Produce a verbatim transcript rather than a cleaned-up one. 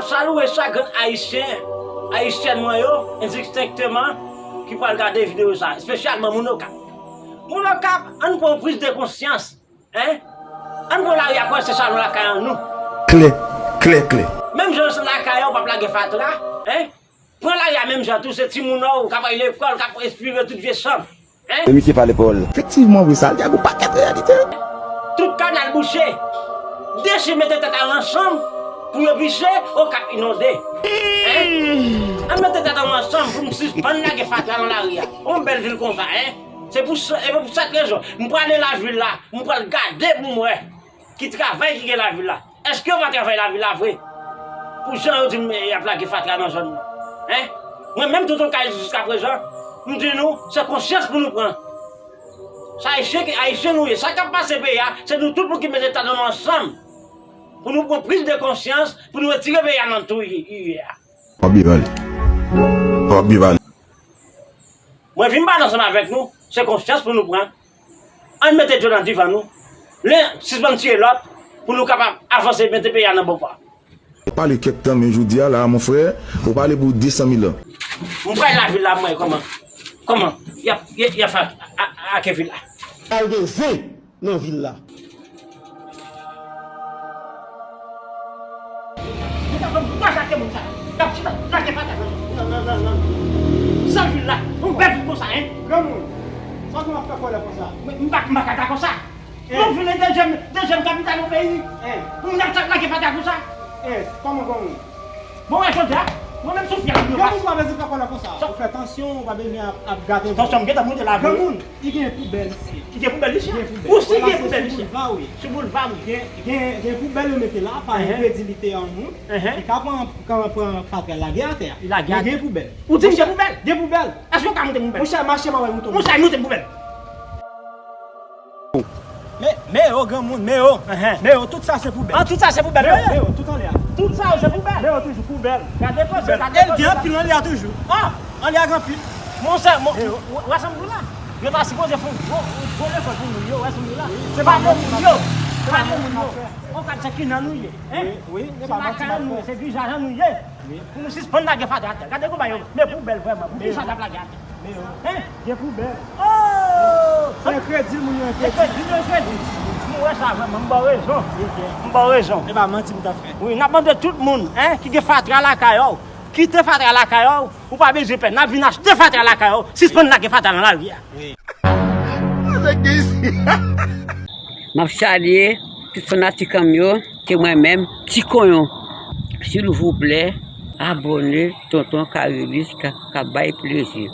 Salué chak grenn Ayisyen, Ayisyèn mwen yo, endistenkteman, ki pral gade videyo sa, espesyalman moun Okap. Moun Okap, ann pran yon priz de konsyans, en? Ann pran lari a kwè se salon lakay an nou. Klè, klè, klè. Menm jan se lakay an, w p ap lage fatra, en? Pran lari a menm jan tou, se timoun an w k ap al lekòl, k ap respire tout vye sanm. En? E misye pale pawòl. Efektivman, wi, sa l di a gon pakèt reyalite. Tout kanal bouche. Deche mete tèt a yo ansanm pou yo pise, Okap inonde. En? Ann mete tèt a nou ansanm pou n sispann lage fatra nan lari a. Yon bèl vil konsa, en? Se pou sa, e pou sèt rezon, m prale lavil la, m pral gade pou m wè ki travay ki gen lavil la. Èske yo pa travay lavil la vre? Pou jan yo di m y ap lage fatra nan zòn nan. En? Mwen menm, Tonton Kay, jiskaprezan, m di nou, se konsyans pou nou pran. Se Ayisyen ki, Ayisyen nou ye. Sa k ap pase peyi a, se nou tout pou ki mete tèt nou ansanm. Pou nou pran priz de konsyans, pou nou retire peyi a nan tou li ye a. W ap byen pale. W ap byen pale. Mwen vin pale ansanm avèk nou, se konsyans pou nou pran. Ann mete dlo nan divan nou. Len sispann tiye lòt pou nou kapab avanse mete peyi a nan bon pa. Pale kèk tan, men jodi a la, mon frè, ou pale pou de san mil an. M pral lavil la, m wè kòman, kòman y ap, y, y ap fè a, a, ake vil la. Al gen zen nan vil la. Ou ta fè m masakre moun sa yo. Y ap chita lage fatra nan, nan, nan, nan, nan sal vil la. Yon bèl vil konsa, en? Granmoun, sa w gen w ap fè kòlè konsa? M, m pa, m pa ka ta konsa. Eh. Yon vil, dezyèm, dezyèm kapital yon peyi. Eh. Pou moun ap lage fatra konsa. Eh, kòman granmoun? Bon, wè, jodi a, mwen menm sou fyèl mwen. Granmoun pa bezwen fè kòlè konsa. Ou fè tansyon, ou pa bezwen ap, ap gate. Tansyon m gentan monte la, vre. Granmoun, li gen poubèl isit. Li gen poubèl isit? Li gen poubèl. Ou si gen poubèl isit? Sou boulva, wi. Sou boulva, wi. Gen, gen, gen poubèl yo mete la, pa gen kredilite an moun. Li ka pran, ka pran fatra lage atè a. Li lage atè. Men gen poubèl. Ou di m gen poubèl? Gen poubèl. Èske w ka montre m poubèl? Monchè, mache m a wè mouton. Monchè, montre m poubèl. Men, men yo, granmoun, men yo. Enhen. Men yo, tout sa se poubèl. An, tout sa se poubèl, men yo, men yo, tout anlè a. Tout sa yo se poubèl. Men yo toujou poubèl. Gade koze, gade koze. E l gen anpil anlè a toujou. Ah! Anlè a gen anpil. Monchè, mon, w, w, w wè sa m di w la? Yo ta sipoze fè yon gwo, yon gwo lekòl pou moun yo, w wè sa m di w la? Se pa bon moun yo. Se pa bon moun yo. On ka di se ki nan nou ye, en? Wi, wi, se pa manti lakay nou ye, se vizaj an nou ye. Wi. Pou nou sispann lage fatra atè. Gade konba yo, men poubèl vrèman. Poukisa y ap lage atè? Men yo. Hein? Gen poubèl. Oh! Se enkredil, moun yo enkredil. Enkredil, yo enkredil. M wè sa vrèman, m ba w rezon. M ba w rezon. E pa manti m t ap fè. Wi, n ap mande tout moun, en, ki gen fatra lakay yo, kite fatra lakay yo, ou pa bezwen pè. N ap vin achte fatra lakay yo, sispann lage fatra nan lari a. Wi. M ap salye tout fanatik an m yo, se mwen menm, Ti Konyon. Silvouplè, abòne Tonton Karilis k ap, k ap bay plezi.